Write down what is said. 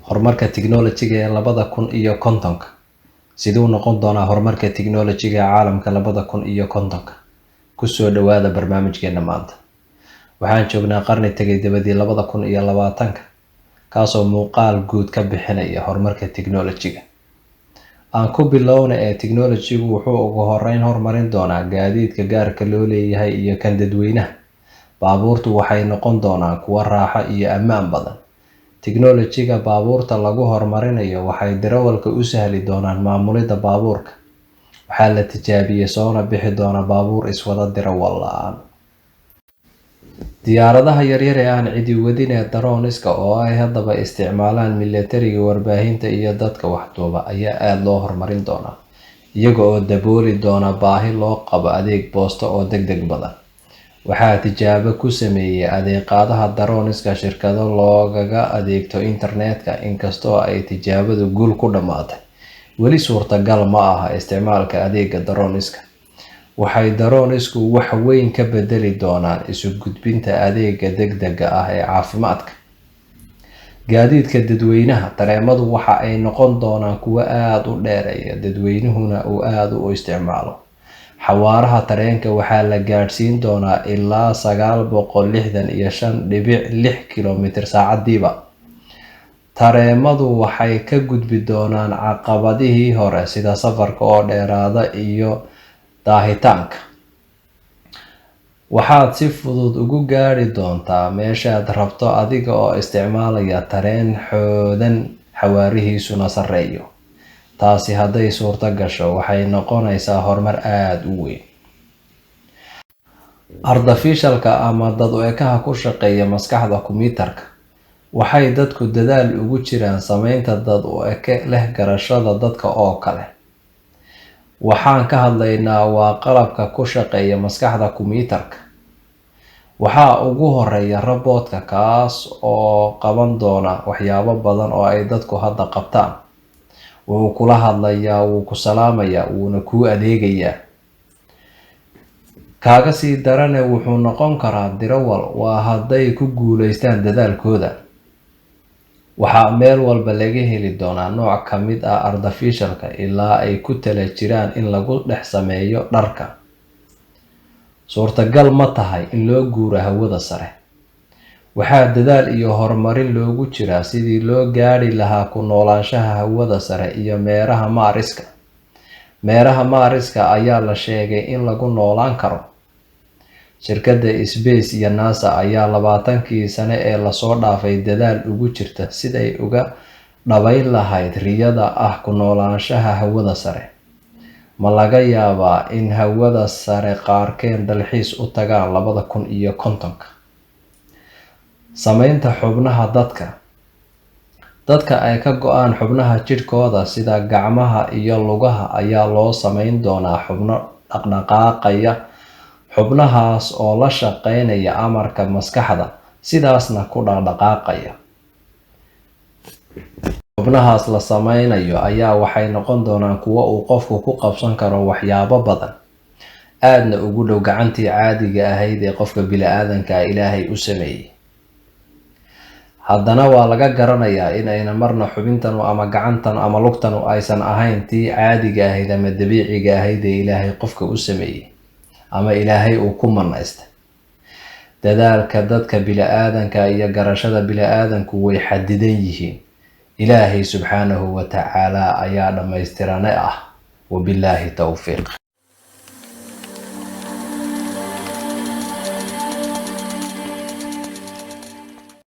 Horumarka tiknoolajiga ee 2050-ka. Siduu noqon doonaa horumarka tiknoolajiga ee caalamka 2050-ka? Kusoo dhawaada barnaamijkeena maanta. Waxaan joognaa qarni tegay dabadii, 2020-ka, kaasoo muuqaal guud ka bixinaya horumarka tiknoolajiga. Aan ku bilowna ee tiknoolajigu wuxuu ugu horeyn horumarin doonaa gaadiidka gaarka loo leeyahay iyo kan dadweynaha. Baabuurtu waxay noqon doonaan kuwo raaxo iyo ammaan badan. Tiknoolajiga baabuurta lagu horumarinayo waxay darawalka u sahli doonaan maamulidda baabuurka. Waxaa la tijaabiyey soona bixi doona baabuur iswada darawal la'aan. Diyaaradaha yaryar ee aan cidi wadin ee drones-ka, oo ay haddaba isticmaalaan militariga, warbaahinta iyo dadka waxduuba, ayaa aada loo horumarin doonaa, iyaga oo dabooli doona baahi loo qabo adeeg boosto oo degdeg badan. Waxaa tijaabo ku sameeyey adeeqaadaha drones-ka shirkado loogaga adeegto internetka. Inkastoo ay tijaabadu guul ku dhammaatay, weli suurtagal ma aha isticmaalka adeega drones-ka. Waxay drones-ku wax weyn ka bedeli doonaan isu gudbinta adeega degdega ah ee caafimaadka. Gaadiidka dadweynaha, tareemadu, waxa ay noqon doonaan kuwo aada u dheereeya, dadweynuhuna uu aada u isticmaalo. Xawaaraha tareenka waxaa la gaadhsiin doonaa ilaa 965.6 kilomitir saacadiiba. Tareemadu waxay ka gudbi doonaan caqabadihii hore, sida safarka oo dheeraada iyo daahitaanka. Waxaad si fudud ugu gaadhi doontaa meeshaad rabto adiga oo isticmaalaya tareen xoodan, xawaarihiisuna sarreeyo. Taasi hadday suurto gasho, waxay noqonaysaa horumar aada u weyn. Artificial-ka ama dad u ekaha ku shaqeeya maskaxda kombiyuutarka. Waxay dadku dadaal ugu jiraan sameynta dad u eke leh garashada dadka oo kale. Waxaan ka hadlaynaa waa qalabka ku shaqeeya maskaxda kombiyuutarka. Waxaa ugu horeeya robotka, kaas oo qaban doona waxyaabo badan oo ay dadku hadda qabtaan. Wuu kula hadlayaa, wuu ku salaamayaa, wuuna kuu adeegayaa. Kaaga sii darane, wuxuu noqon karaa dirawal, waa hadday ku guuleystaan dadaalkooda. Waxaa meel walba laga heli doonaa nooc ka mid ah artificial-ka, ilaa ay ku tala jiraan in lagu dhex sameeyo dharka. Suurtagal ma tahay in loo guuro hawada sare? Waxaa dadaal iyo horumarin loogu jiraa sidii loo gaadhi lahaa ku noolaanshaha hawada sare iyo meeraha Maariska. Meeraha Maariska ayaa la sheegay in lagu noolaan karo. Shirkadda Space iyo NASA ayaa 20-kii sane ee lasoo dhaafay dadaal ugu jirta siday uga dhabayn lahayd riyada ah ku noolaanshaha hawada sare. Ma laga yaabaa in hawada sare qaarkeen dalxiis u tagaan 2050-ka? Sameynta xubnaha dadka. Dadka ay ka go'aan xubnaha jidhkooda sida gacmaha iyo lugaha ayaa loo sameyn doonaa xubno dhaqdhaqaaqaya, xubnahaas oo la shaqeynaya amarka maskaxda, sidaasna ku dhaqdhaqaaqaya. Xubnahaas la sameynayo ayaa waxay noqon doonaan kuwo uu qofku ku qabsan karo waxyaabo badan, aadna ugu dhow gacantii caadiga ahayd ee qofka bini-aadanka Ilaahay u sameeyey. Haddana waa laga garanayaa in ayna marna xubintanu ama gacantan ama lugtanu aysan ahayn tii caadiga ahayd ama dabiiciga ahayd ee Ilaahay qofka u sameeyey ama Ilaahay uu ku manaystay. Dadaalka dadka bini-aadanka iyo garashada bini-aadanku way xadidan yihiin. Ilaahay subxaanahu wa tacaala ayaa dhammaystirane ah. Wabillaahi towfiiq.